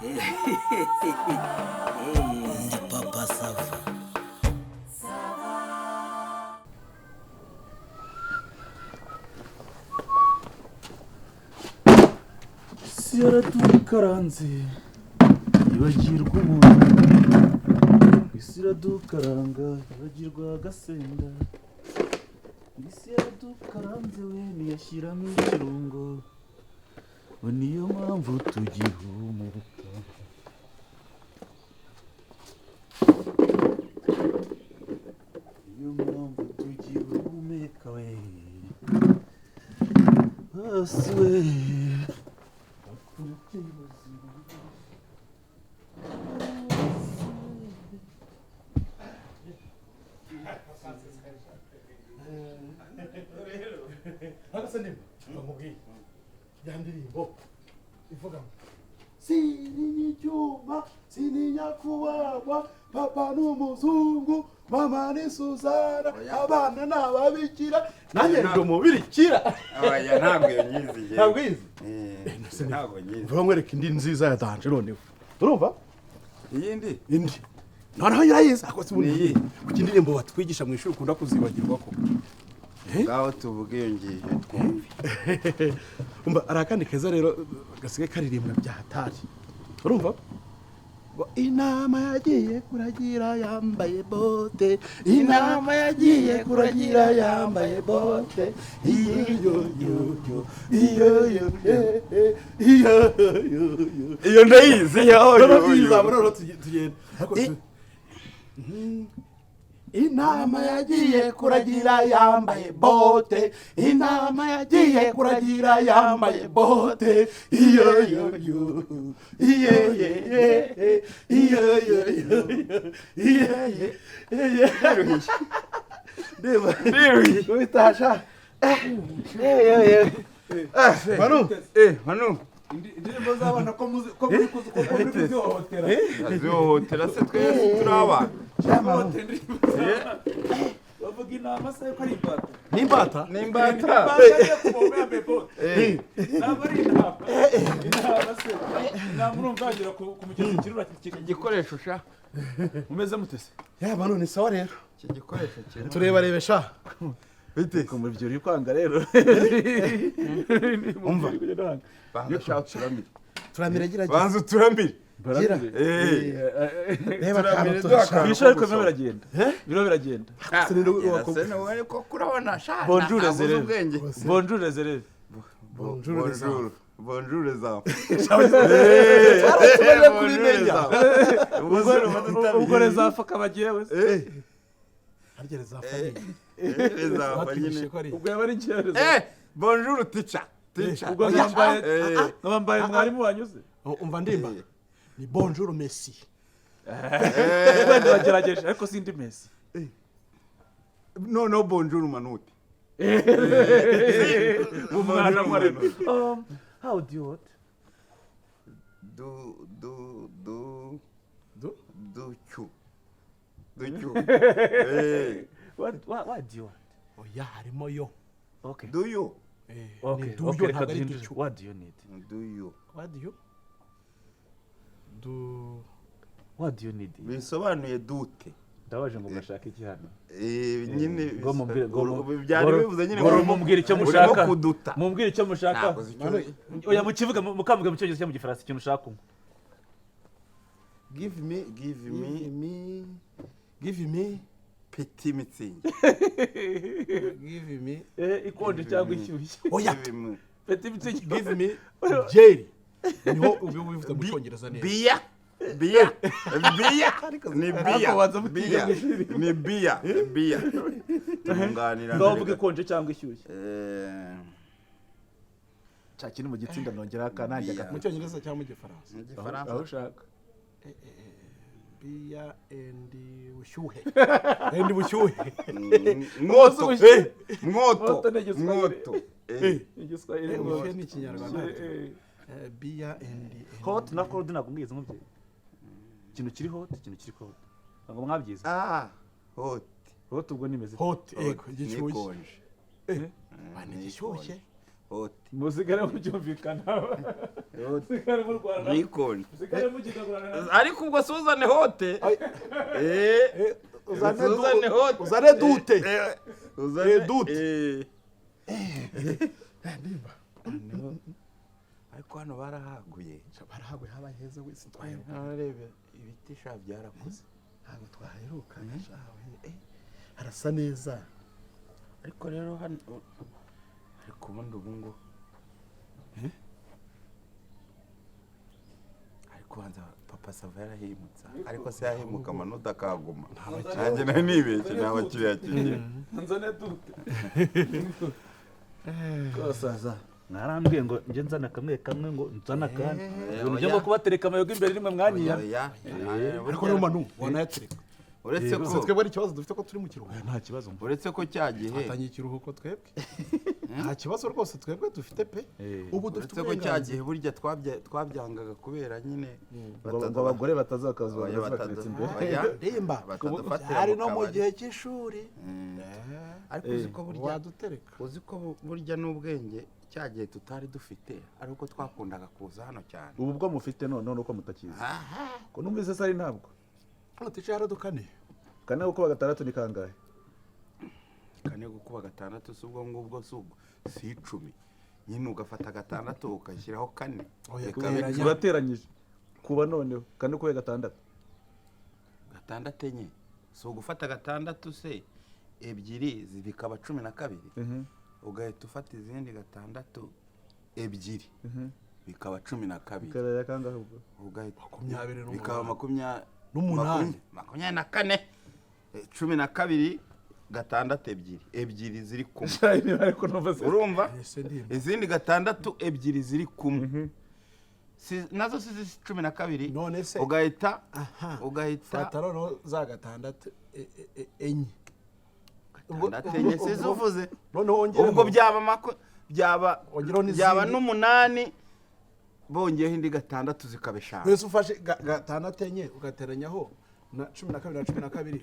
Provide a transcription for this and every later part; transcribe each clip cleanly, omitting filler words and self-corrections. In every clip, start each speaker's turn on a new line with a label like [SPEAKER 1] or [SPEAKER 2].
[SPEAKER 1] Ndi Papa Sava.
[SPEAKER 2] Isi yaradukaranze ibagirwa umuntu, isi iradukaranga ibagirwa agasenda, isi yaradukaranze we ntiyashyiramo ikirungo, ngo niyo mpamvu tugihumeka. Niyo mpamvu tugihumeka we, hasi we.
[SPEAKER 3] Hagase ndimba bamubwiye ya ndirimbo ivuga ngo sininya icyuma, sininya kubagwa, papa ni umuzungu, mama ni Suzana, abana ni ababikira, nanjye ndi umubirikira.
[SPEAKER 4] Oya, ntabwo iyo nyizi njyewe.
[SPEAKER 3] Ntabwo izi?
[SPEAKER 4] Eh, ntabwo nyizi.
[SPEAKER 3] Vuba nkwereka indi nziza ya danger noneho, urumva?
[SPEAKER 4] Iyindi?
[SPEAKER 3] Indi noneho irayizi ako si
[SPEAKER 4] Ni iyi.
[SPEAKER 3] Kuki indirimbo batwigisha mu ishuri ukunda kuzibagirwa ko?
[SPEAKER 4] Ngaho tuvuge iyo ngiyo twumve.
[SPEAKER 3] Umva, hari akandi keza rero gasigaye karirimbwa bya hatari, urumva? Ngo intama yagiye kuragira yambaye bote, intama yagiye kuragira yambaye bote, iyo yo yo yo, iyo yo, eh, eh, iyo yo yo.
[SPEAKER 4] Iyo ndayizi yo.
[SPEAKER 3] Noneho tuyizamura, noneho tugenda. Ariko intama yagiye kuragira yambaye bote, intama yagiye kuragira yambaye bote, iyo yo yo, iyo ye ye, iyo yo yo, iyo ye ye. Ndeba ubitasha. Manu.
[SPEAKER 4] Eh, Manu.
[SPEAKER 5] Indirimbo z'abana ko muzi ko muri kuzi ko muri kuzihohotera.
[SPEAKER 4] Azihohotera se? Twese turi abana.
[SPEAKER 5] Zihohotera indirimbo z'abana. Bavuga intama se ko ari imbata?
[SPEAKER 3] N'imbata.
[SPEAKER 4] Ni imbata.
[SPEAKER 5] Imbata yo kuvoma yambaye bote. Ntabwo ari intama. Intama se, intama urumva yagera ku mugezi kirura.
[SPEAKER 4] Iki gikoresho sha.
[SPEAKER 5] Mumeze mute se?
[SPEAKER 3] Ya Manu, ni sawa rero.
[SPEAKER 4] Iki gikoresho kirimo.
[SPEAKER 3] Tureba rebe sha.
[SPEAKER 4] Bite?
[SPEAKER 5] Mu byo uri kwanga rero.
[SPEAKER 4] Umva. Banza sha uturamire.
[SPEAKER 3] Turamire, gira.
[SPEAKER 4] Banza uturamire.
[SPEAKER 3] Gira.
[SPEAKER 4] Eh.
[SPEAKER 3] Reba akantu
[SPEAKER 4] Turamire.
[SPEAKER 3] tuhashaka.
[SPEAKER 4] Duha.
[SPEAKER 5] Kwishuri ariko birimo biragenda, birimo biragenda.
[SPEAKER 4] Se ko kurabona sha.
[SPEAKER 5] Bonjour,
[SPEAKER 4] ntabuze
[SPEAKER 5] les élèves.
[SPEAKER 4] ubwenge.
[SPEAKER 5] Bonjour les élèves.
[SPEAKER 3] Bonjour les.
[SPEAKER 4] Bonjour. Bonjour les enfants.
[SPEAKER 3] Tumaze kubimenya.
[SPEAKER 5] Ubwo les enfants kabagiye we.
[SPEAKER 3] Harya les enfants?
[SPEAKER 4] Les enfants
[SPEAKER 3] Batwigishe
[SPEAKER 4] nyine.
[SPEAKER 3] ko ari
[SPEAKER 5] Ubwo yaba ari kera.
[SPEAKER 4] Eh, bonjour teacher. Teacher.
[SPEAKER 5] Ubwo mwambaye
[SPEAKER 4] Eh.
[SPEAKER 5] mwambaye mwarimu wanyuze.
[SPEAKER 3] Umva ndimba, ni bonjour Messi.
[SPEAKER 5] Wenda bagerageje ariko sindi Messi.
[SPEAKER 4] Noneho bonjour Manute.
[SPEAKER 5] Umwana mwareno. How do you what?
[SPEAKER 4] Du du du.
[SPEAKER 3] Du?
[SPEAKER 4] Du cyu. Du cyu. Eh,
[SPEAKER 5] What do you want?
[SPEAKER 3] Oya, harimo yo.
[SPEAKER 5] Okay.
[SPEAKER 4] Do you?
[SPEAKER 5] Okay.
[SPEAKER 3] Ni do
[SPEAKER 5] Okay,
[SPEAKER 3] you,
[SPEAKER 5] reka
[SPEAKER 3] ntabwo ari
[SPEAKER 5] duhindure.
[SPEAKER 3] do you.
[SPEAKER 5] What do you need?
[SPEAKER 4] Do you?
[SPEAKER 3] What do you do?
[SPEAKER 5] What do you need?
[SPEAKER 4] Bisobanuye dute?
[SPEAKER 5] Ndabaje ngo murashaka iki hano?
[SPEAKER 4] Eh, nyine
[SPEAKER 5] Ngo mumbwire, ngo
[SPEAKER 4] byari bivuze nyine
[SPEAKER 5] ngo
[SPEAKER 4] urimo-
[SPEAKER 5] mumbwire icyo
[SPEAKER 4] urimo
[SPEAKER 5] mushaka.
[SPEAKER 4] kuduta.
[SPEAKER 5] Mumbwire icyo mushaka.
[SPEAKER 4] Ntabwo uzi icyo.
[SPEAKER 5] Oya, mukivuga, mukavuga mu Cyongereza cyangwa mu Gifaransa ikintu ushaka kunywa.
[SPEAKER 4] Give me, give
[SPEAKER 3] Give
[SPEAKER 4] me.
[SPEAKER 3] Me, give me.
[SPEAKER 4] Petit Mützig.
[SPEAKER 3] Give me.
[SPEAKER 5] Eh, ikonje cyangwa ishyushye?
[SPEAKER 3] Oya.
[SPEAKER 4] Give me.
[SPEAKER 5] Petit Mützig.
[SPEAKER 3] Give me jelly, niho ubi ubivuze mu Cyongereza neza.
[SPEAKER 4] Biya. Biya. Biya. Ni biya.
[SPEAKER 5] Ariko banza mutiga
[SPEAKER 4] Biya.
[SPEAKER 5] mu ishuri.
[SPEAKER 4] Ni biya. Biya. Tunganira.
[SPEAKER 5] Ngaho uvuga ikonje cyangwa ishyushye.
[SPEAKER 4] Eh,
[SPEAKER 5] Cya kintu mu gitsinda nongeraho akanange.
[SPEAKER 4] Biya.
[SPEAKER 3] Mu Cyongereza cyangwa mu Gifaransa?
[SPEAKER 4] Mu Gifaransa.
[SPEAKER 5] Aho ushaka.
[SPEAKER 3] Biya and bushyuhe, and bushyuhe.
[SPEAKER 4] Mwoto.
[SPEAKER 5] Ubushyuhe.
[SPEAKER 4] Mwoto.
[SPEAKER 5] Mwoto ni Igiswahili.
[SPEAKER 4] Mwoto. Eh.
[SPEAKER 5] Igiswahili.
[SPEAKER 3] Bushyuhe ni Ikinyarwanda.
[SPEAKER 5] Eh.
[SPEAKER 3] Biya and
[SPEAKER 5] Hot na cold ntabwo mwize mubyeyi. Ikintu kiri hot, ikintu kiri cold, ntabwo mwabyize?
[SPEAKER 4] Ah, hot.
[SPEAKER 5] Hot ubwo nimeze ite?
[SPEAKER 3] Hot, ego,
[SPEAKER 4] Ni
[SPEAKER 3] gishyushye.
[SPEAKER 4] konje.
[SPEAKER 3] Ni gishyushye.
[SPEAKER 4] Hot.
[SPEAKER 5] Musigare mubyumvikana. Musigare murwana.
[SPEAKER 4] Ntikonje.
[SPEAKER 5] Musigare mugigagurana.
[SPEAKER 4] Ariko ubwo suzane hote. Eh,
[SPEAKER 3] Uzane
[SPEAKER 4] uzane hote.
[SPEAKER 3] Uzane dute.
[SPEAKER 4] Eh, uzane
[SPEAKER 3] Eh, dute.
[SPEAKER 4] Eh. Ariko hano barahaguye.
[SPEAKER 3] Barahaguye, habaye heza wese, twaheruka.
[SPEAKER 4] Ntarebe ibiti sha, byarakuze.
[SPEAKER 3] Ntabwo twaheruka shawe, harasa neza.
[SPEAKER 4] Ariko rero hano, ariko ubundi ubu ngubu, ariko banza Papa Sava yarahimutse, ariko se yahimuka amanota akaguma? Nanjye nari nibeshye, nta bakiriya kigira.
[SPEAKER 5] Nzane dute.
[SPEAKER 2] Kosaza mwarambwiye ngo njye nzana kamwe kamwe, ngo nzana akandi, ibintu byo ngo kubatereka amayoga imbere nimwe mwanyiya.
[SPEAKER 4] Oya.
[SPEAKER 3] Ariko rero Manu, wanayatereka.
[SPEAKER 4] Uretse
[SPEAKER 3] Gusa
[SPEAKER 4] ko
[SPEAKER 3] twebwe ari ikibazo dufite ko turi mu kiruhuko.
[SPEAKER 2] Nta kibazo.
[SPEAKER 4] Uretse ko cya gihe
[SPEAKER 3] Twatangiye ikiruhuko twebwe, nta kibazo rwose twebwe dufite pe. Ubu dufite
[SPEAKER 4] Uretse ko cya
[SPEAKER 3] uburenganzira.
[SPEAKER 4] gihe burya twabyangaga kubera nyine
[SPEAKER 2] ngo abagore batazakaza
[SPEAKER 4] Oya,
[SPEAKER 2] bateretse imbere.
[SPEAKER 4] oya,
[SPEAKER 3] Rimba
[SPEAKER 4] batadufatira
[SPEAKER 3] hari
[SPEAKER 4] mu
[SPEAKER 3] no mu
[SPEAKER 4] kabari.
[SPEAKER 3] gihe cy'ishuri.
[SPEAKER 4] Ariko uzi ko burya
[SPEAKER 3] Wadutereka.
[SPEAKER 4] Uzi ko burya n'ubwenge cya gihe tutari dufite, ari uko twakundaga kuza hano cyane.
[SPEAKER 2] Ubu bwo mufite none uko mutakizi ko numvise se ari ntabwo.
[SPEAKER 3] Hano ticaye haradukaniye.
[SPEAKER 2] Kane gukuba gatandatu ni kangahe?
[SPEAKER 4] Kane gukuba gatandatu si ubwo ngubwo, si ubwo, si 10 nyine, ugafata gatandatu ugashyiraho kane.
[SPEAKER 3] Oya,
[SPEAKER 4] Bikaba
[SPEAKER 3] teranya.
[SPEAKER 4] 10.
[SPEAKER 2] Urateranyije, kuba noneho kane kuba gatandatu.
[SPEAKER 4] Gatandatu enye, si ugufata gatandatu se ebyiri bikaba 12, ugahita ufata izindi gatandatu ebyiri bikaba 12.
[SPEAKER 2] Bikaraya kangahe ubwo?
[SPEAKER 4] Ugahita
[SPEAKER 3] 28.
[SPEAKER 4] Bikaba makumyabiri
[SPEAKER 3] N'umunani.
[SPEAKER 4] 24. 12, gatandatu ebyiri ebyiri ziri kumwe.
[SPEAKER 2] Ariko numva se
[SPEAKER 4] Urumva?
[SPEAKER 3] Ese ndimba.
[SPEAKER 4] Izindi gatandatu ebyiri ziri kumwe, nazo si 12?
[SPEAKER 3] None se-
[SPEAKER 4] Ugahita
[SPEAKER 3] Aha.
[SPEAKER 4] ugahita
[SPEAKER 3] Fata noneho za gatandatu enye.
[SPEAKER 4] Gatandatu enye si zuvuze?
[SPEAKER 3] Noneho wongeremo.
[SPEAKER 4] Ubwo byaba byaba
[SPEAKER 3] Wongeraho n'izindi.
[SPEAKER 4] Byaba n'umunani, bongeyeho indi gatandatu zikaba eshanu.
[SPEAKER 3] Mbese ufashe gatandatu enye ugateranyaho na 12 na 12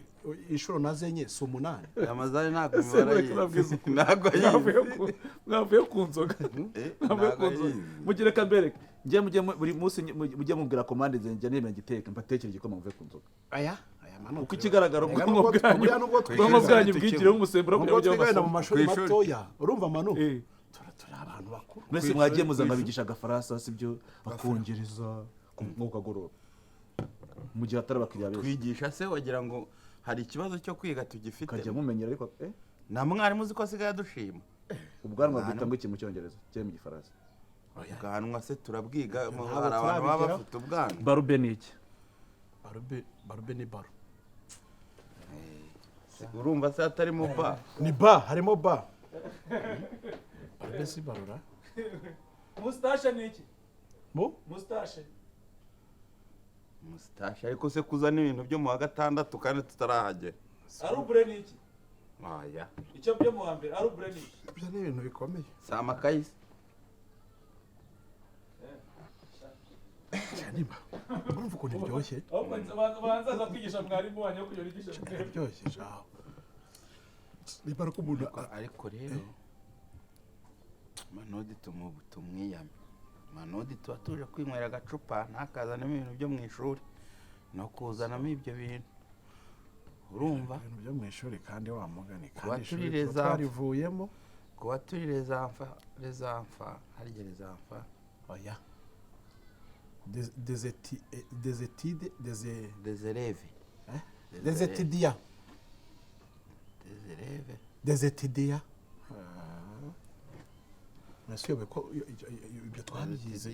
[SPEAKER 3] inshuro nazo enye, si umunani?
[SPEAKER 4] Amazari ntabwo
[SPEAKER 5] Ese
[SPEAKER 4] imibare
[SPEAKER 5] mureke nabwize
[SPEAKER 4] ayizi.
[SPEAKER 5] ukuri.
[SPEAKER 4] Ntabwo ayizi.
[SPEAKER 5] Mwavuye ku nzoga. Mwavuye ku
[SPEAKER 4] Ntabwo
[SPEAKER 5] nzoga.
[SPEAKER 4] ayizi.
[SPEAKER 2] Mugire reka mbereke, njye mujye buri munsi mujye mubwira komande njye nemera ngiteke, mbatekere igikoma muve ku nzoga.
[SPEAKER 3] Aya manota.
[SPEAKER 2] Kuko ikigaragara
[SPEAKER 3] Erega
[SPEAKER 2] ubwonko bwanyu
[SPEAKER 3] buriya nubwo
[SPEAKER 5] ubwonko
[SPEAKER 3] twiga-
[SPEAKER 5] bwanyu bwigireho umusemburo
[SPEAKER 3] nubwo
[SPEAKER 5] kugira ngo
[SPEAKER 3] twiga wenda mu
[SPEAKER 5] mujye mu
[SPEAKER 3] mashuri
[SPEAKER 4] Ku ishuri.
[SPEAKER 3] matoya, urumva Manu,
[SPEAKER 5] Eh.
[SPEAKER 3] turi abantu bakuru.
[SPEAKER 2] Mwese mwagiye muza nkabigisha agafaransa, sibyo, akongereza ku kagoroba mu gihe hatari abakiriya benshi.
[SPEAKER 4] Twigisha se wagira ngo hari ikibazo cyo kwiga tugifite?
[SPEAKER 2] Ukajya mumenyera ariko.
[SPEAKER 4] Na mwarimu uzi ko asigaye adushima.
[SPEAKER 2] Ubwanwa bwita ngo iki mu Cyongereza cyangwa mu Gifaransa?
[SPEAKER 4] Ubwanwa se turabwiga?
[SPEAKER 3] Ntabwo
[SPEAKER 4] Hari abantu baba
[SPEAKER 3] turabigeraho.
[SPEAKER 4] bafite ubwanwa.
[SPEAKER 2] Barbe ni iki?
[SPEAKER 3] Barbe, barbe ni baro.
[SPEAKER 4] Urumva se hatarimo ba?
[SPEAKER 3] Ni ba, harimo ba. Barbe si barora.
[SPEAKER 5] Moustache ni iki?
[SPEAKER 3] Mu
[SPEAKER 5] Moustache.
[SPEAKER 4] Moustache, ariko se kuzana ibintu byo mu wa gatandatu kandi tutarahagera?
[SPEAKER 5] Arbre ni iki?
[SPEAKER 4] Oya.
[SPEAKER 5] Icyo byo mu wa mbere, arbre ni iki?
[SPEAKER 3] Ibyo ni ibintu bikomeye.
[SPEAKER 4] Si amakayi se?
[SPEAKER 3] Nimba urumva ukuntu iryoshye.
[SPEAKER 5] Ahubwo banza kwigisha mwarimu wanyu kugira yigishe mwebwe.
[SPEAKER 3] Iraryoshye shaho, nimba ari uko umuntu
[SPEAKER 4] Ariko rero Manodi tumwiyame. Manodi tuba tuje kwinywera agacupa, ntakazanemo ibintu byo mu ishuri no kuzanamo ibyo bintu, urumva?
[SPEAKER 3] Ibintu byo mu ishuri kandi wa mugani
[SPEAKER 4] Kuba
[SPEAKER 3] kandi ishuri
[SPEAKER 4] turi
[SPEAKER 3] tuba twarivuyemo.
[SPEAKER 4] Kuba turi les enfants, harya les enfants?
[SPEAKER 3] Oya, des études, des
[SPEAKER 4] Des élèves.
[SPEAKER 3] Des étudiants.
[SPEAKER 4] Des élèves.
[SPEAKER 3] Des étudiants. Nasiyobe ko ibyo twabyize.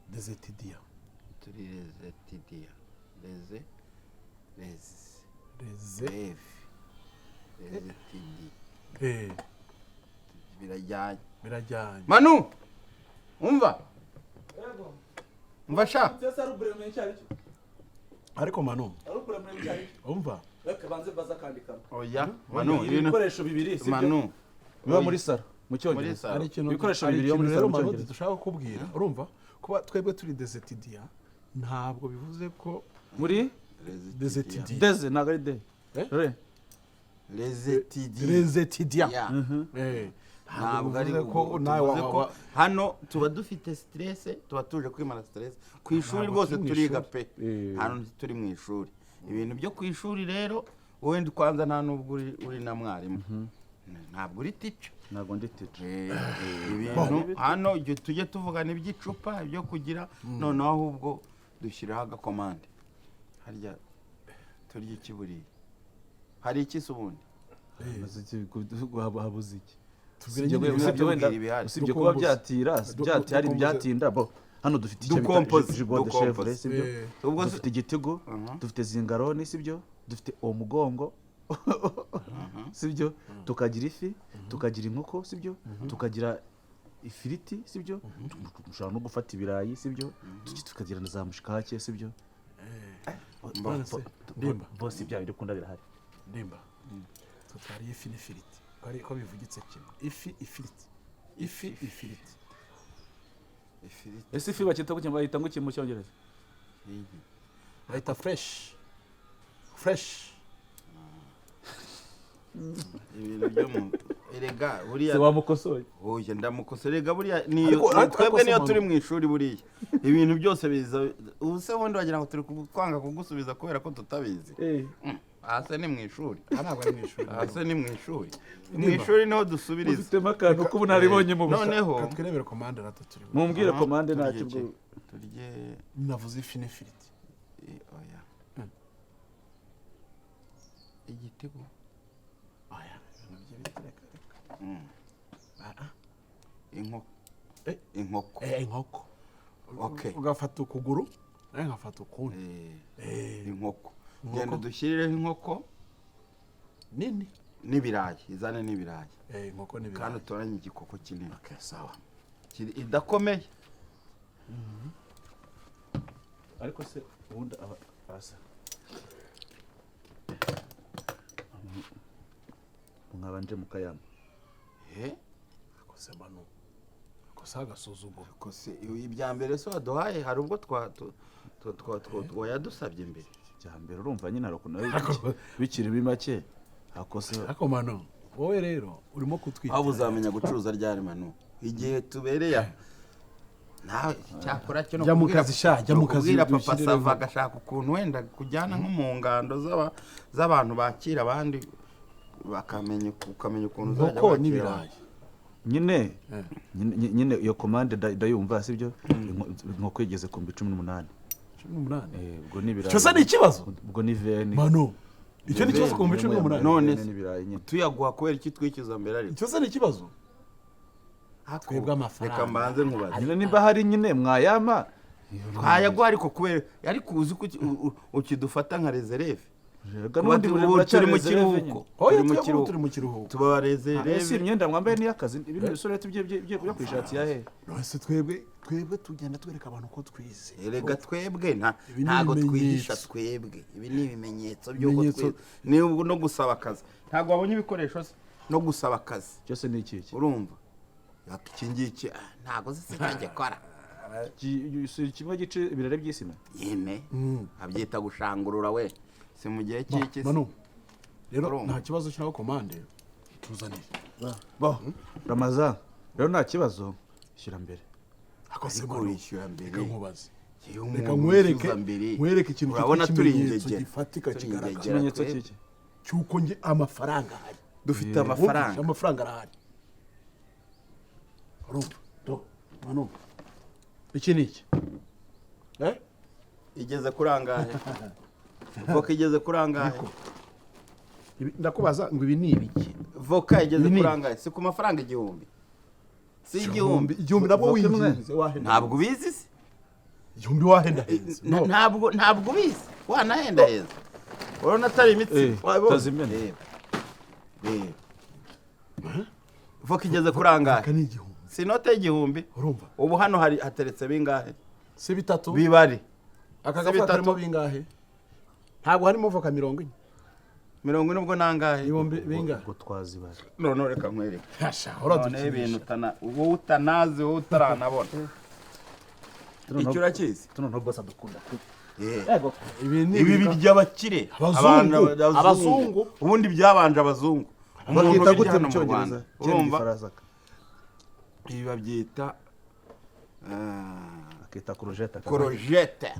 [SPEAKER 3] Des étudiants.
[SPEAKER 4] Turi les étudiants, les les
[SPEAKER 3] Les
[SPEAKER 4] élèves, les étudiants. Birajyanye.
[SPEAKER 3] Birajyanye.
[SPEAKER 4] Manu, umva, umva sha.
[SPEAKER 5] Ese arbre ni icyo ari cyo?
[SPEAKER 3] Ariko Manu,
[SPEAKER 5] Arbre ni icyo ari cyo?
[SPEAKER 3] umva.
[SPEAKER 5] Reka banze baza akandi kamwe.
[SPEAKER 4] Oya Manu, ibintu
[SPEAKER 2] Ibikoresho bibiri, sibyo,
[SPEAKER 4] Manu,
[SPEAKER 2] biba muri salo mu
[SPEAKER 4] muri
[SPEAKER 2] Cyongereza.
[SPEAKER 4] salo.
[SPEAKER 3] Hari ikintu
[SPEAKER 2] Ibikoresho
[SPEAKER 3] hari
[SPEAKER 2] bibiri yo muri
[SPEAKER 3] ikintu
[SPEAKER 2] salo
[SPEAKER 3] rero
[SPEAKER 2] mu
[SPEAKER 3] Manu
[SPEAKER 2] Cyongereza.
[SPEAKER 3] dushaka kukubwira. Urumva, kuba twebwe turi des étudiants ntabwo bivuze ko
[SPEAKER 2] Muri
[SPEAKER 3] des étudiants.
[SPEAKER 2] Deze ntabwo ari de
[SPEAKER 3] Eh?
[SPEAKER 2] re.
[SPEAKER 4] Les étudiants.
[SPEAKER 3] Les étudiants.
[SPEAKER 4] Ya. Ntabwo ari
[SPEAKER 3] bivuze ko
[SPEAKER 4] ubwo
[SPEAKER 3] nawe
[SPEAKER 4] tuvuze ko hano tuba dufite stress, tuba tuje kwimara stress ku ishuri.
[SPEAKER 3] Ntabwo
[SPEAKER 4] Rwose
[SPEAKER 3] turi mu
[SPEAKER 4] turiga
[SPEAKER 3] ishuri.
[SPEAKER 4] pe, hano turi mu ishuri. Ibintu byo ku ishuri rero, wenda kwanza nta nubwo uri na mwarimu, ntabwo uri teacher.
[SPEAKER 2] Ntabwo ndi teacher.
[SPEAKER 4] Ibintu hano igihe tujye tuvugana iby'icupa, ibyo kugira, noneho ahubwo dushyiraho agakomande. Harya turya iki buriya? Hari iki se ubundi?
[SPEAKER 2] Habuze iki?
[SPEAKER 3] Tubwire
[SPEAKER 2] Usibye
[SPEAKER 3] nyine
[SPEAKER 2] usibye wenda
[SPEAKER 4] Tubwire ibihari.
[SPEAKER 2] usibye kuba
[SPEAKER 3] Dukompoze.
[SPEAKER 2] byatira byati hari
[SPEAKER 3] dukompoze.
[SPEAKER 2] ibyatinda bo. Hano dufite icyo bita
[SPEAKER 4] Dukompoze,
[SPEAKER 2] gigot de chèvre,
[SPEAKER 4] dukompoze.
[SPEAKER 2] sibyo?
[SPEAKER 4] Ubwo se-
[SPEAKER 2] Dufite igitigo, dufite zingaroni, sibyo? Dufite umugongo, sibyo? Tukagira ifi, tukagira inkoko, sibyo? Tukagira ifiriti, sibyo? Dushobora no gufata ibirayi, sibyo? Tukagira na za mushikake, sibyo?
[SPEAKER 3] None se, Ndimba.
[SPEAKER 2] Bose ibya bindi ukunda birahari.
[SPEAKER 3] Ndimba, twe twariye ifi n'ifiriti, ko ari ko bivugitse kimwe, ifi, ifiriti, ifi, ifiriti.
[SPEAKER 4] Ifiriti.
[SPEAKER 5] Ese ifi bakita gutya, bayita ngo iki mu Cyongereza?
[SPEAKER 4] Iyi.
[SPEAKER 3] Bayita fresh fresh.
[SPEAKER 4] Ibintu byo mu erega buriya
[SPEAKER 5] Se wamukosoye?
[SPEAKER 4] Oya, ndamukosora. Erega buriya niyo
[SPEAKER 3] Ariko
[SPEAKER 4] twebwe
[SPEAKER 3] se
[SPEAKER 4] niyo
[SPEAKER 3] Manu-
[SPEAKER 4] turi mu ishuri, buriya ibintu byose biza. Ubu se bundi wagira ngo turi kwanga kugusubiza kubera ko tutabizi? Aha se ni mu ishuri?
[SPEAKER 3] Aha ntabwo ari mu ishuri.
[SPEAKER 4] Aha se ni mu ishuri? Mu ishuri niho dusubiriza.
[SPEAKER 5] Ufitemo akantu k'ubunararibonye mu busa.
[SPEAKER 4] Noneho
[SPEAKER 3] Reka twirebere komande rata turi
[SPEAKER 5] Mumbwire komande.
[SPEAKER 4] Turye
[SPEAKER 5] Ntacyo
[SPEAKER 4] iki?
[SPEAKER 5] ubwo.
[SPEAKER 4] Turye.
[SPEAKER 3] Navuze ifi n'ifiriti.
[SPEAKER 4] Oya, igitego.
[SPEAKER 3] Oya, ibintu by'ibiti, reka reka.
[SPEAKER 4] Inkoko. Inkoko.
[SPEAKER 3] Inkoko.
[SPEAKER 4] Okay.
[SPEAKER 3] Ugafata ukuguru, nawe nkafata ukundi.
[SPEAKER 4] Inkoko, genda udushyirireho inkoko.
[SPEAKER 3] Nini.
[SPEAKER 4] N'ibirayi, izane n'ibirayi.
[SPEAKER 3] Inkoko
[SPEAKER 4] Kandi
[SPEAKER 3] n'ibirayi.
[SPEAKER 4] utoranye igikoko kinini.
[SPEAKER 3] Okay, sawa.
[SPEAKER 4] Idakomeye.
[SPEAKER 2] Ariko se ubundi aba asa mwabanje mukayama?
[SPEAKER 3] Akose Manu, akose agasuzuguro.
[SPEAKER 4] Kose ibya mbere se waduhaye, hari ubwo twa wayadusabye mbere?
[SPEAKER 2] Bya mbere, urumva nyine hari ukuntu biba bikiri bimake akose.
[SPEAKER 3] Ariko Manu, wowe rero urimo kutwita.
[SPEAKER 4] Waba uzamenya gucuruza ryari, Manu, igihe tubereye aha? Nawe cyakora cyo no
[SPEAKER 3] Jya mu
[SPEAKER 4] kubwira-
[SPEAKER 3] kazi sha, jya
[SPEAKER 4] no
[SPEAKER 3] mu kazi
[SPEAKER 4] kubwira papa
[SPEAKER 3] dushyireho.
[SPEAKER 4] Sava agashaka ukuntu wenda kujyana nko mu ngando z'abantu bakira abandi, bakamenya, ukamenya ukuntu uzajya
[SPEAKER 3] Inkoko
[SPEAKER 4] wakira
[SPEAKER 3] n'ibirayi.
[SPEAKER 2] Nyine nyine iyo komande ndayumva, sibyo? Inkoko igeze ku 18,000.
[SPEAKER 3] 18.
[SPEAKER 2] Ubwo ni ibirayi.
[SPEAKER 3] Icyo se ni ikibazo?
[SPEAKER 2] Ubwo ni veni.
[SPEAKER 3] Manu, icyo ni ikibazo ku 18,000?
[SPEAKER 4] None
[SPEAKER 2] Veni n'ibirayi nyine.
[SPEAKER 4] Tuyaguha kubera iki twikiza mbere ariko?
[SPEAKER 3] Icyo se ni ikibazo?
[SPEAKER 4] Ako,
[SPEAKER 3] Twebwe amafaranga.
[SPEAKER 4] Reka mbanze nkubaze.
[SPEAKER 2] Nyine nimba hari nyine mwayama.
[SPEAKER 4] Twayaguha ariko kubera, ariko uzi ko ukidufata nka reserve.
[SPEAKER 2] Rega n'ubundi
[SPEAKER 4] Ubu
[SPEAKER 2] muracyari
[SPEAKER 4] turi mu
[SPEAKER 2] reserve nyine.
[SPEAKER 4] kiruhuko.
[SPEAKER 3] Oya,
[SPEAKER 4] Turi mu
[SPEAKER 3] twebwe
[SPEAKER 4] kiruhuko.
[SPEAKER 3] turi mu kiruhuko.
[SPEAKER 4] Tuba
[SPEAKER 2] Ese
[SPEAKER 4] reserve.
[SPEAKER 2] imyenda mwambaye ni iy'akazi? Ibindi bisoreti byo ku ishati ya he?
[SPEAKER 3] None se twebwe tugenda twereka abantu ko twize.
[SPEAKER 4] Erega twebwe nta
[SPEAKER 3] Ibi ni
[SPEAKER 4] ntago
[SPEAKER 3] ibimenyetso.
[SPEAKER 4] twihisha twebwe, ibi ni ibimenyetso by'uko
[SPEAKER 3] Ibimenyetso.
[SPEAKER 4] twize. Ni ubu no gusaba akazi, ntabwo wabonye ibikoresho se no gusaba akazi?
[SPEAKER 2] Cyose ni iki iki?
[SPEAKER 4] Urumva iki ngiki, ntabwo uzi se icyo gikora?
[SPEAKER 2] Si kimwe gice ibirere by'isina?
[SPEAKER 4] Nyine abyita gushangurura we, si mu gihe cy'iki se?
[SPEAKER 3] Manu rero,
[SPEAKER 4] Urumva.
[SPEAKER 3] nta kibazo, shyiraho komande tuzanire.
[SPEAKER 2] Bo Ramaza rero, nta kibazo, shyira mbere.
[SPEAKER 3] Akose
[SPEAKER 4] Ariko
[SPEAKER 3] Manu,
[SPEAKER 4] wishyura mbere.
[SPEAKER 3] reka nkubaze.
[SPEAKER 4] Iyo umuntu
[SPEAKER 3] Reka nkwereke,
[SPEAKER 4] wishyuza mbere,
[SPEAKER 3] nkwereke ikintu
[SPEAKER 4] urabona
[SPEAKER 3] cyitwa
[SPEAKER 4] turi
[SPEAKER 3] ikimenyetso
[SPEAKER 4] ingegera.
[SPEAKER 3] gifatika
[SPEAKER 4] Turi
[SPEAKER 3] kigaragara.
[SPEAKER 4] ingegera
[SPEAKER 2] Ikimenyetso
[SPEAKER 4] twebwe.
[SPEAKER 2] cy'iki?
[SPEAKER 3] Cy'uko nge amafaranga ahari.
[SPEAKER 4] Dufite
[SPEAKER 3] Wumvise,
[SPEAKER 4] amafaranga.
[SPEAKER 3] Amafaranga arahari, urumva? Do Manu, iki ni iki?
[SPEAKER 4] Igeze kuri angahe voka? Igeze kuri angahe?
[SPEAKER 3] Ndakubaza ngo ibi ni ibiki?
[SPEAKER 4] Voka igeze
[SPEAKER 3] Ibi ni
[SPEAKER 4] kuri angahe? Si ku mafaranga 1000? Si 1000?
[SPEAKER 3] 1000 nabwo
[SPEAKER 2] Voka imwe.
[SPEAKER 3] winginze wahenda.
[SPEAKER 4] Ntabwo ubizi se?
[SPEAKER 3] 1000 wahendahenze. No.
[SPEAKER 4] Ntabwo ubizi, wanahendaheza, urabona atari imitsi. Wabibonye?
[SPEAKER 2] Utazimena.
[SPEAKER 4] Reba. Reba. Voka igeze kuri angahe?
[SPEAKER 3] Aka ni 1000.
[SPEAKER 4] Si inote y'1000?
[SPEAKER 3] Urumva?
[SPEAKER 4] Ubu hano hari hateretse bingahe?
[SPEAKER 3] Si bitatu?
[SPEAKER 4] Bibari.
[SPEAKER 3] Aka
[SPEAKER 4] Si
[SPEAKER 3] gafuka
[SPEAKER 4] bitatu.
[SPEAKER 3] karimo bingahe? Ntabwo harimo voka 40?
[SPEAKER 4] 40 ubwo nangahe?
[SPEAKER 3] Ibihumbi bingahe?
[SPEAKER 2] Ubwo twazibara.
[SPEAKER 4] None reka nkwereke.
[SPEAKER 3] Hasha, uradukinisha.
[SPEAKER 4] Noneho ibintu wowe utanazi, wowe utaranabona, icyo urakizi.
[SPEAKER 2] Tuno bose adukunda.
[SPEAKER 3] Ibi ni
[SPEAKER 4] Ibi birya abakire.
[SPEAKER 3] Abazungu.
[SPEAKER 4] Abantu-
[SPEAKER 3] Abazungu.
[SPEAKER 4] Ubundi byabanje abazungu. Umuntu
[SPEAKER 2] Bakita
[SPEAKER 4] ubirya
[SPEAKER 2] gute
[SPEAKER 4] hano
[SPEAKER 2] mu
[SPEAKER 4] mu Rwanda.
[SPEAKER 2] Cyongereza? Kera
[SPEAKER 4] Urumva?
[SPEAKER 2] Igifaransa.
[SPEAKER 4] Ibi babyita
[SPEAKER 2] Akita kurujete.
[SPEAKER 4] Korojete.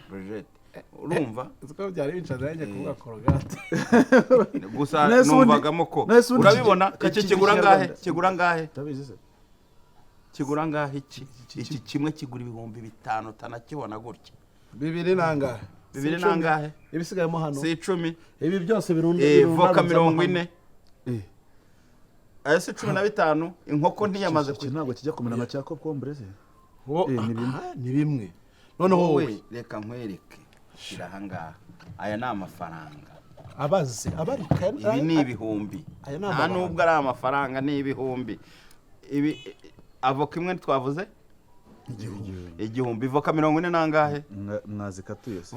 [SPEAKER 4] Korojete, urumva?
[SPEAKER 3] Uzi ko byari bicaye nanjye kuvuga korogate.
[SPEAKER 4] Gusa
[SPEAKER 2] Nese ubundi-
[SPEAKER 4] numvagamo ko
[SPEAKER 2] nese ubundi
[SPEAKER 4] urabibona
[SPEAKER 2] iki-
[SPEAKER 4] iki kigura angahe?
[SPEAKER 2] Kinyarwanda.
[SPEAKER 4] Kigura angahe?
[SPEAKER 2] Utabizi se?
[SPEAKER 4] Kigura angahe iki? Iki kimwe kigura 5000, utanakibona gutya.
[SPEAKER 3] Bibiri nangahe?
[SPEAKER 4] Bibiri
[SPEAKER 3] Si 10.
[SPEAKER 4] Nangahe?
[SPEAKER 3] Ibisigayemo hano.
[SPEAKER 4] Si 10?
[SPEAKER 3] Ibi byose birunda.
[SPEAKER 4] Voka 40.
[SPEAKER 2] Eh.
[SPEAKER 4] Ayo si 15? Inkoko ntiyamaze
[SPEAKER 2] Iki ntabwo kijya kumera nka cya kokombure se? Ni bimwe.
[SPEAKER 3] Ni bimwe. Noneho wowe
[SPEAKER 4] Wowe reka nkwereke, shyira ahangaha, aya ni amafaranga.
[SPEAKER 3] Abaze abarika.
[SPEAKER 4] Ibi ni ibihumbi.
[SPEAKER 3] Aya ni
[SPEAKER 4] Nta
[SPEAKER 3] amabanga.
[SPEAKER 4] nubwo ari amafaranga, ni ibihumbi. Ibi avoka imwe twavuze 1000, voka 40 nangahe?
[SPEAKER 2] Mwazikatuye se?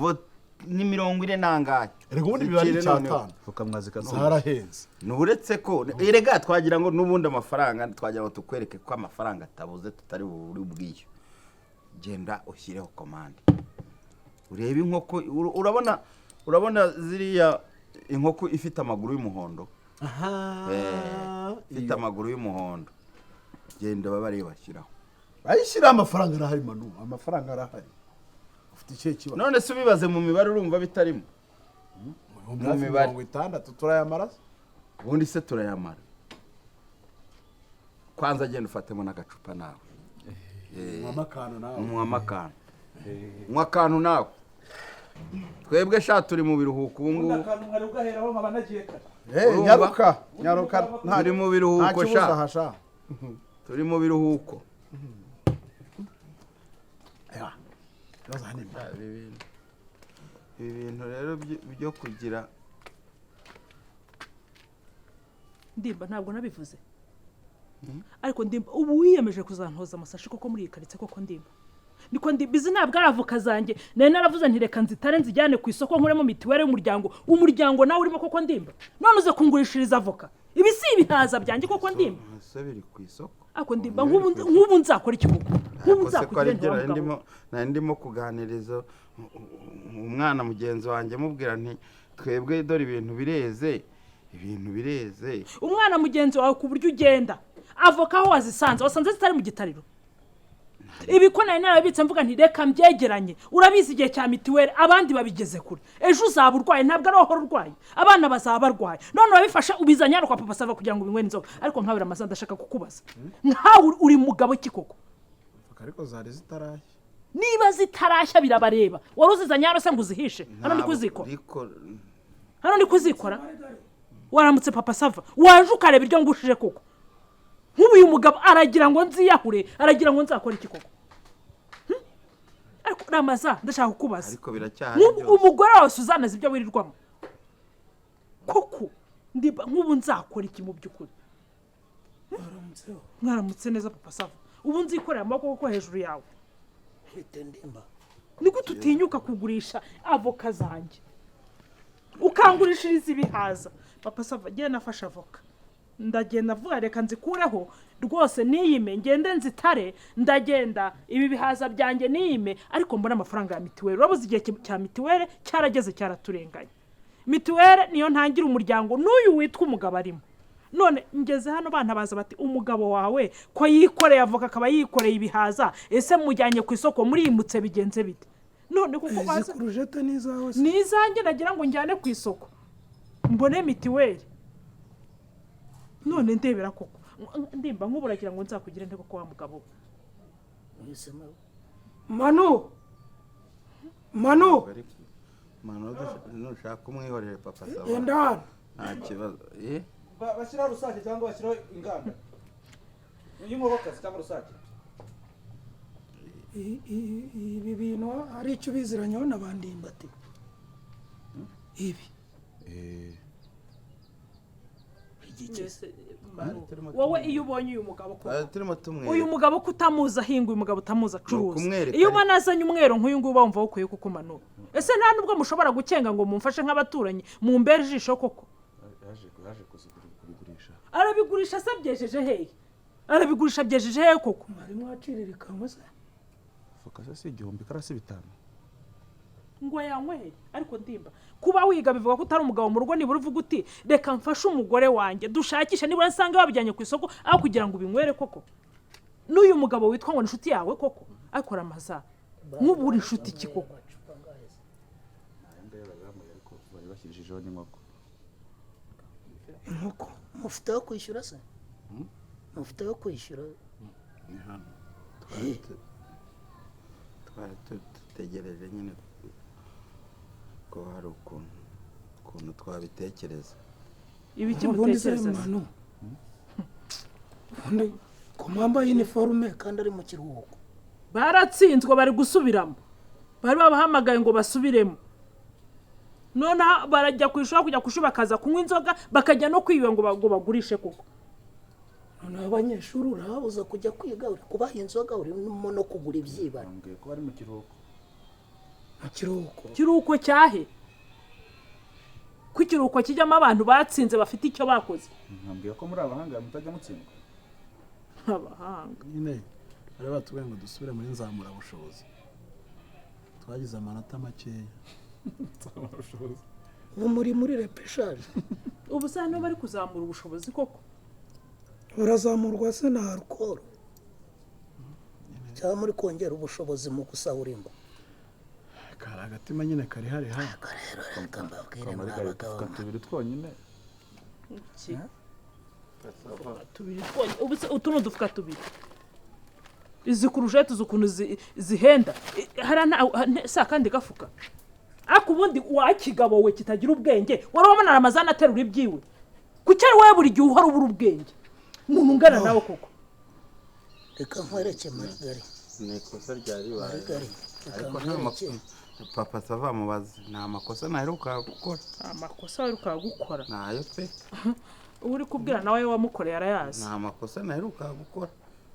[SPEAKER 4] Ni 40 nangahe?
[SPEAKER 3] Erega ubundi biba ari
[SPEAKER 4] Zicire noneho.
[SPEAKER 3] 5.
[SPEAKER 2] Voka mwazikatuye.
[SPEAKER 3] Zarahenze.
[SPEAKER 4] Nuretse ko erega twagira ngo n'ubundi amafaranga twagira ngo tukwereke ko amafaranga atabuze, tutari bubure ubwishyu. Genda ushyireho komande, urebe inkoko. Urabona ziriya inkoko ifite amaguru y'umuhondo?
[SPEAKER 3] Aha.
[SPEAKER 4] Ifite amaguru y'umuhondo, genda babe ariyo bashyiraho.
[SPEAKER 3] Ayishyiraho, amafaranga arahari. Manu, amafaranga arahari, ufite ikihe kibazo?
[SPEAKER 4] None se ubibaze mu mibare, urumva bitarimo?
[SPEAKER 3] Ibihumbi hafi
[SPEAKER 4] mibare.
[SPEAKER 3] 60 turayamara se?
[SPEAKER 4] Ubundi se turayamara? Kwanza genda ufatemo n'agacupa nawe.
[SPEAKER 3] Nywamo akantu nawe.
[SPEAKER 4] Nywamo akantu, nywa akantu nawe. Twebwe sha turi mu biruhuko ubu ngubu.
[SPEAKER 5] Akantu mwari ugaheraho nkaba nagiye kare.
[SPEAKER 4] Urumva?
[SPEAKER 3] Nyaruka nyaruka.
[SPEAKER 4] Turi mu biruhuko.
[SPEAKER 3] Nta kibuza
[SPEAKER 4] Sha.
[SPEAKER 3] aha sha.
[SPEAKER 4] Turi mu biruhuko.
[SPEAKER 3] Ewa, ikibazo aha ni
[SPEAKER 4] Ibi bintu, ibi bintu rero byo kugira
[SPEAKER 6] Ndimba, ntabwo nabivuze, ariko Ndimba, ubu wiyemeje kuzantoza amasashi koko muri iyi karitsiye koko? Ndimba, niko Ndimba, izi ntabwo ari avoka zanjye. Nari naravuze nti reka nzitare nzijyane ku isoko nkuremo mituweli y'umuryango, umuryango nawe urimo koko. Ndimba, none uze kungurishiriza avoka? Ibi si ibihaza byanjye koko, Ndimba?
[SPEAKER 4] Ese biri ku isoko?
[SPEAKER 6] Ariko Ndimba, nk'ubu nzakora iki koko? Nk'ubu
[SPEAKER 4] Ariko se ko ari
[SPEAKER 6] nzakugire
[SPEAKER 4] byo nari
[SPEAKER 6] ntiwamugabo.
[SPEAKER 4] ndimo kuganiriza umwana mugenzi wanjye, mubwira nti twebwe dore ibintu bireze, ibintu bireze.
[SPEAKER 6] Umwana mugenzi wawe, ku buryo ugenda avoka aho wazisanze, wasanze zitari mu gitariro. Ibi ko nari narabitse mvuga nti reka mbyegeranye, urabizi igihe cya mituweli abandi babigeze kure, ejo uzaba urwaye, ntabwo ari wowe urwaye, abana bazaba barwaye. None urabifashe ubizanye hano kwa Papa Sava kugira ngo ubinywere inzoga. Ariko nkawe Ramaza, ndashaka kukubaza, nkawe uri mugabo ki koko?
[SPEAKER 3] Ariko zari zitarashya.
[SPEAKER 6] Niba zitarashya birabareba. Wari uzizanye hano se ngo uzihishe hano? Ndi kuzikora.
[SPEAKER 4] Ariko
[SPEAKER 6] Hano ndi kuzikora. Waramutse Papa Sava, waje ukareba iryo ngushije koko? Nk'ubu uyu mugabo aragira ngo nziyahure, aragira ngo nzakore iki koko? Ariko Ramaza, ndashaka kukubaza.
[SPEAKER 4] Ariko biracyahari
[SPEAKER 6] Nk'ubu
[SPEAKER 4] byose.
[SPEAKER 6] umugore wawe Suzanne azi ibyo wirirwamo koko? Ndiba nk'ubu nzakora iki mu by'ukuri? Mwaramutse neza Papa Sava. Ubu nzikorera amaboko koko hejuru yawe?
[SPEAKER 1] Bite Ndimba?
[SPEAKER 6] Ni gute utinyuka kugurisha avoka zanjye, ukangurishiriza ibihaza? Papa Sava, genda nafashe avoka, ndagenda avuga reka nzikureho rwose niyime, ngende nzitare, ndagenda ibi bihaza byanjye niyime, ariko mbona amafaranga ya mituweli. Urabuze, igihe cya mituweli cyarageze, cyaraturenganye. Mituweli niyo ntangira umuryango n'uyu witwa umugabo arimo. None ngeze hano bantabaza bati umugabo wawe ko yikoreye avoka, akaba yikoreye ibihaza, ese mujyanye ku isoko, murimutse, bigenze bite? None kuko
[SPEAKER 7] Izi
[SPEAKER 6] baza
[SPEAKER 7] kurujete ni izawe se?
[SPEAKER 6] Ni izanjye, nagira ngo njyane ku isoko mbone mituweli. None ndebera koko Ndimba, nk'ubu uragira ngo nzakugire nte koko wa mugabo we?
[SPEAKER 1] Mwisemo.
[SPEAKER 7] Manu, Manu.
[SPEAKER 4] Manu, nushaka umwihorere Papa Sava.
[SPEAKER 7] Genda hano.
[SPEAKER 4] Nta kibazo.
[SPEAKER 5] Bashyiraho rusake cyangwa bashyiraho inganda y'inkokokazi cyangwa rusake?
[SPEAKER 7] Ibi bintu hari icyo ubiziranyeho na ba Ndimbati, ibi?
[SPEAKER 6] Mbese, Manu, wowe iyo ubonye uyu mugabo koko,
[SPEAKER 4] Turimo tumwereka.
[SPEAKER 6] Uyu mugabo ko utamuzi ahinga, uyu mugabo utamuzi acuruza,
[SPEAKER 4] Ukumwereka
[SPEAKER 6] iyo
[SPEAKER 4] ariko.
[SPEAKER 6] ubona azanye umwero nk'uyu nguyu, wumva wukwiye kukumanura. Ese nta nubwo mushobora gukenga ngo mumfashe nk'abaturanyi, mumbere ijisho koko?
[SPEAKER 2] Yaje kubigurisha.
[SPEAKER 6] Arabigurisha se? Byejeje hehe? Arabigurisha byejeje hehe koko?
[SPEAKER 7] Mwari mwaciriririkanywe se?
[SPEAKER 2] Voka se si 1000, karasi 5?
[SPEAKER 6] Ngo yanywere. Ariko Ndimba, kuba wiga bivuga ko utari umugabo mu rugo, nibura uvuga uti reka mfashe umugore wanjye dushakishe, nibura nsanga babijyanye ku isoko, aho kugira ngo ubinywere koko. N'uyu mugabo witwa ngo ni inshuti yawe koko, akora amaza nk'ubu uri inshuti iki koko?
[SPEAKER 1] Amacupa angahe se?
[SPEAKER 2] Aya ngaya bari banyweye, ariko bari bashyirijeho n'inkoko.
[SPEAKER 7] Inkoko?
[SPEAKER 1] Mufite aho kwishyura se? Mufite aho kwishyura?
[SPEAKER 4] Ni hano twari dutegereje nyine ko hari ukuntu twabitekereza.
[SPEAKER 6] Ibiki
[SPEAKER 7] Ubundi se
[SPEAKER 6] mutekereza se?
[SPEAKER 7] Manu, ubundi ko mwambaye iniforume
[SPEAKER 1] kandi ari mu kiruhuko?
[SPEAKER 6] Baratsinzwe, bari gusubiramo, bari babahamagaye ngo basubiremo. Noneho barajya ku ishuri, kujya ku ishuri bakaza kunywa inzoga, bakajya no kwiba ngo bagurishe koko.
[SPEAKER 7] Noneho abanyeshuri
[SPEAKER 1] Urababuza kujya kwiga, uri kubaha inzoga, urimo no kugura ibyibano.
[SPEAKER 2] Bambwiye ko bari mu kiruhuko.
[SPEAKER 7] Mu kiruhuko?
[SPEAKER 6] Ikiruhuko cyahe? Ko ikiruhuko kijyamo abantu batsinze, bafite icyo bakoze.
[SPEAKER 2] Nkambwiye ko muri abahanga mutajya mutsindwa.
[SPEAKER 6] Abahanga.
[SPEAKER 3] Nyine bari batubwiye ngo dusubire muri nzamurabushobozi, twagize amanota makeya.
[SPEAKER 7] Ubu muri repêchage.
[SPEAKER 6] Ubu se hano bari kuzamura ubushobozi koko?
[SPEAKER 7] Urazamurwa se na alcool?
[SPEAKER 1] Cyangwa muri kongera ubushobozi mu gusahura ingo?
[SPEAKER 3] Kari agatima nyine kari hari ha.
[SPEAKER 1] Aka rero reka mbabwire, mwa
[SPEAKER 2] Kamarigari,
[SPEAKER 1] bagabo
[SPEAKER 2] udufuka
[SPEAKER 1] mwe.
[SPEAKER 2] tubiri twonyine.
[SPEAKER 6] Iki? Tubiri twonyine? Ubu se utu ni udufuka tubiri? Izi courgettes uzi ukuntu zihenda? Hariya si akandi gafuka. Ariko ubundi wakigabo we kitagira ubwenge, wari wabona Ramazani aterura ibyiwe? Kuki ari wowe buri gihe uhora ubura ubwenge, umuntu ungana nawe koko?
[SPEAKER 1] Reka nkwereke, Marigari.
[SPEAKER 4] Ni ikosa ryari ribaye.
[SPEAKER 1] Marigari, reka
[SPEAKER 4] Ariko nta
[SPEAKER 1] nkwereke.
[SPEAKER 4] makosa, Papa Sava, mubaze, nta makosa naheruka gukora.
[SPEAKER 6] Amakosa wiruka gukora?
[SPEAKER 4] Ntayo pe.
[SPEAKER 6] Uba uri kubwira nawe wamukoreye arayazi.
[SPEAKER 4] Nta makosa naheruka gukora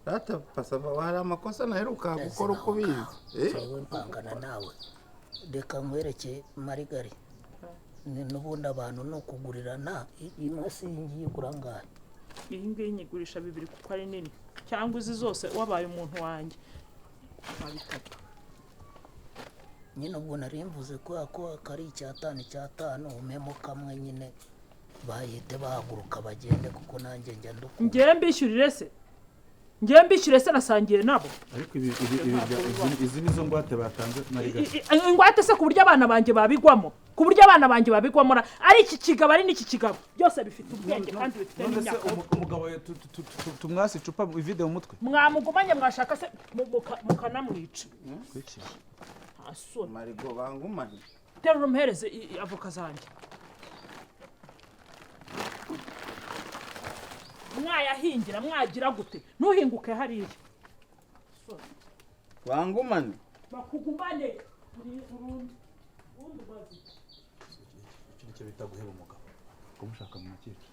[SPEAKER 4] rata. Papa Sava, hari amakosa naheruka gukora uko ubizi? Eh?
[SPEAKER 1] Jewe mpangana nawe? Reka nkwereke, Marigari. N'ubundi abantu ni ukugurirana. Imwe si iyi ngiyi igura angahe?
[SPEAKER 6] Iyi ngiyi nyigurisha bibiri kuko ari nini, cyangwa izi zose wabaye umuntu wanjye nka bitatu.
[SPEAKER 1] Nyine ubwo nari mvuze kubera ko kari icyatanu, icyatanu, umemo kamwe nyine, bahite bahaguruka bagende, kuko nanjye njya ndukunda.
[SPEAKER 6] Ngewe mbishyurire se? Ngewe mbishyure se? Nasangiye nabo.
[SPEAKER 2] Ariko ibi izi nizo ngwate batanze, Marigari?
[SPEAKER 6] Ingwate se ku buryo abana banjye babigwamo? Ku buryo abana banjye babigwamo ari iki kigabo, ari n'iki kigabo, byose bifite ubwenge kandi bifite
[SPEAKER 2] None se
[SPEAKER 6] n'imyaka.
[SPEAKER 2] umugabo tumwase icupa ivide mu mutwe?
[SPEAKER 6] Mwamugumanye mwashaka se mukanamwica.
[SPEAKER 2] Kuki?
[SPEAKER 6] Nta soni.
[SPEAKER 4] Marigo, bangumanye.
[SPEAKER 6] Terura umuhereze avoka zanjye. Mwayahingira mwagira gute? Ntuhinguke hariya.
[SPEAKER 4] Bangumane.
[SPEAKER 6] Bakugumane uri urundi urundi umaze.
[SPEAKER 2] Iki nicyo bita guheba umugabo, kumushaka mu makipe.